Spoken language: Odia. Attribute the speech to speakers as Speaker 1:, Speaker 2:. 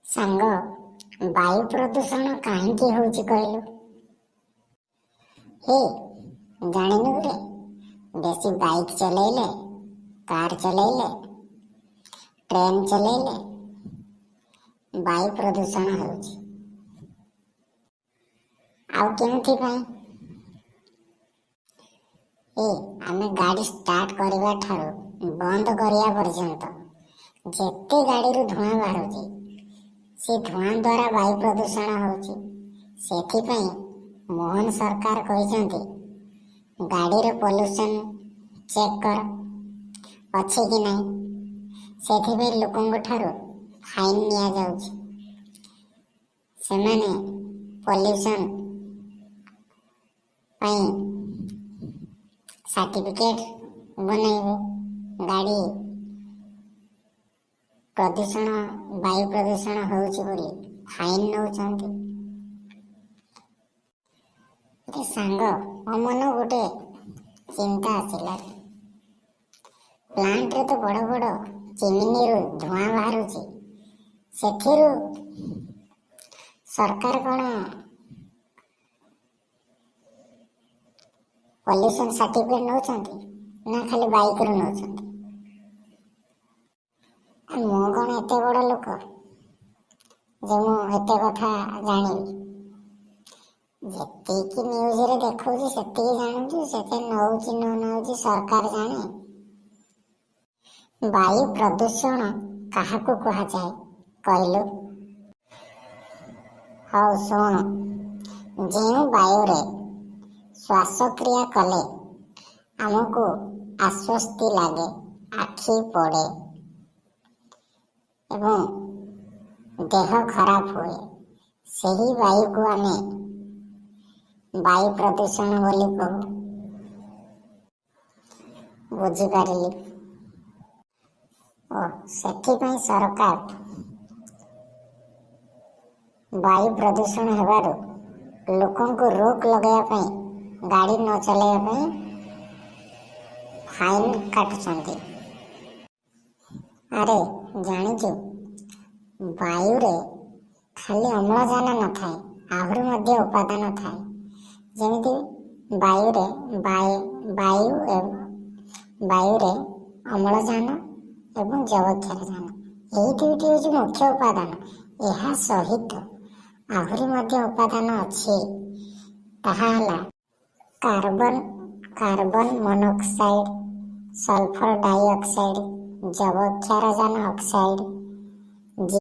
Speaker 1: ସାଙ୍ଗ, ବାୟୁ ପ୍ରଦୂଷଣ କାହିଁକି ହେଉଛି କହିଲୁ? ହେ, ଜାଣିନୁ କିରେ? ବେଶୀ ବାଇକ୍ ଚଲେଇଲେ, କାର୍ ଚଲେଇଲେ, ଟ୍ରେନ୍ ଚଲେଇଲେ ବାୟୁ ପ୍ରଦୂଷଣ ହେଉଛି। ଆଉ କେଉଁଥିପାଇଁ? ଏ, ଆମେ ଗାଡ଼ି ଷ୍ଟାର୍ଟ କରିବା ଠାରୁ ବନ୍ଦ କରିବା ପର୍ଯ୍ୟନ୍ତ ଯେତେ ଗାଡ଼ିରୁ ଧୂଆଁ ବାହାରୁଛି, ସେ ଧୂଆଁ ଦ୍ୱାରା ବାୟୁ ପ୍ରଦୂଷଣ ହେଉଛି। ସେଥିପାଇଁ ମୋହନ ସରକାର କହିଛନ୍ତି, ଗାଡ଼ିର ପଲ୍ୟୁସନ୍ ଚେକ୍ କର, ଅଛି କି ନାହିଁ। ସେଥିପାଇଁ ଲୋକଙ୍କ ଠାରୁ ଫାଇନ୍ ନିଆଯାଉଛି। ସେମାନେ ପଲ୍ୟୁସନ୍ ପାଇଁ ସାର୍ଟିଫିକେଟ୍ ବନେଇବେ। ଗାଡ଼ି ପ୍ରଦୂଷଣ, ବାୟୁ ପ୍ରଦୂଷଣ ହେଉଛି ବୋଲି ଫାଇନ୍ ନେଉଛନ୍ତି। ଆରେ ସାଙ୍ଗ, ମୋ ମନକୁ ଗୋଟେ ଚିନ୍ତା ଆସିଲା। ପ୍ଲାଣ୍ଟରେ ତ ବଡ଼ ବଡ଼ ଚିମିନିରୁ ଧୂଆଁ ବାହାରୁଛି। ସେଥିରୁ ସରକାର କ'ଣ ପଲ୍ୟୁସନ୍ ସାର୍ଟିଫିକେଟ୍ ନେଉଛନ୍ତି ନା ଖାଲି ବାଇକରୁ ନେଉଛନ୍ତି? ମୁଁ କ'ଣ ଏତେ ବଡ଼ ଲୋକ ଯେ ମୁଁ ଏତେ କଥା ଜାଣିବି? ଯେତିକି ନ୍ୟୁଜରେ ଦେଖାଉଛି, ସେତିକି ଜାଣୁଛୁ। ସେତେ ନଉଛି ନ ନଉଛି, ସରକାର ଜାଣେ। ବାୟୁ ପ୍ରଦୂଷଣ କାହାକୁ କୁହାଯାଏ କହିଲୁ? ହଉ ଶୁଣ। ଯେଉଁ ବାୟୁରେ ଶ୍ୱାସକ୍ରିୟା କଲେ ଆମକୁ ଆଶ୍ୱସ୍ତି ଲାଗେ, ଆଖି ପୋଡ଼େ ଏବଂ ଦେହ ଖରାପ ହୁଏ, ସେହି ବାୟୁକୁ ଆମେ ବାୟୁ ପ୍ରଦୂଷଣ ବୋଲି କହୁ। ବୁଝିପାରିଲି। ଓ, ସେଥିପାଇଁ ସରକାର ବାୟୁ ପ୍ରଦୂଷଣ ହେବାରୁ ଲୋକଙ୍କୁ ରୋକ ଲଗାଇବା ପାଇଁ, ଗାଡ଼ି ନ ଚଲାଇବା ପାଇଁ ଫାଇନ୍ କାଟୁଛନ୍ତି। ଆରେ ଜାଣିଛୁ, ବାୟୁରେ ଖାଲି ଅମ୍ଳଜାନ ନଥାଏ, ଆହୁରି ମଧ୍ୟ ଉପାଦାନ ଥାଏ। ଯେମିତି ବାୟୁରେ ବାୟୁ ବାୟୁରେ ଅମ୍ଳଜାନ ଏବଂ ଯବକ୍ଷାରଜାନ, ଏହି ଦୁଇଟି ହେଉଛି ମୁଖ୍ୟ ଉପାଦାନ। ଏହା ସହିତ ଆହୁରି ମଧ୍ୟ ଉପାଦାନ ଅଛି। ତାହା ହେଲା carbon, carbon monoxide, sulphur dioxide, ଯବକ୍ଷାରଜାନ oxide.